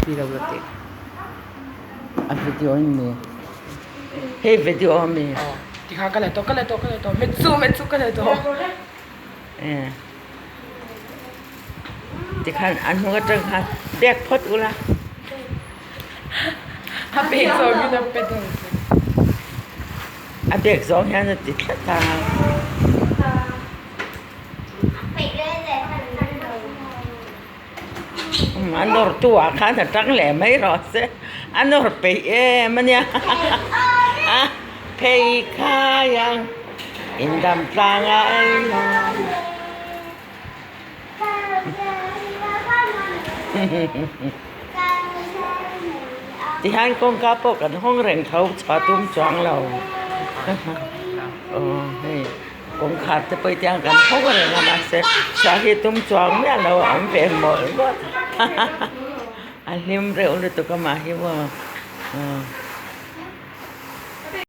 Selfie lo la teh. A video in mi. Hei video a mi. Aw tikhan ka la tawh ka la tawh ka la tawh metsu metsu ka la tawh. Eh. Tikhan an hnung atang khan bag phawt ula. A bag zawng in a pe deuh. A bag zawng hian a ti tlat a. A nawr tu ah khan a tang leh mai rawh se a nawr peih em a nia a phei khai ang indam tlang a ei lo tihian kawngka pawh kan hawng reng tho chhuah tum chuang lo aw hei. Kawngkhar te pawh tiang kan hawk reng a mahse chhuah hi tum chuang miah lo a awm ve mawlh mawlh a hlim reuh lutuk a mah hi maw.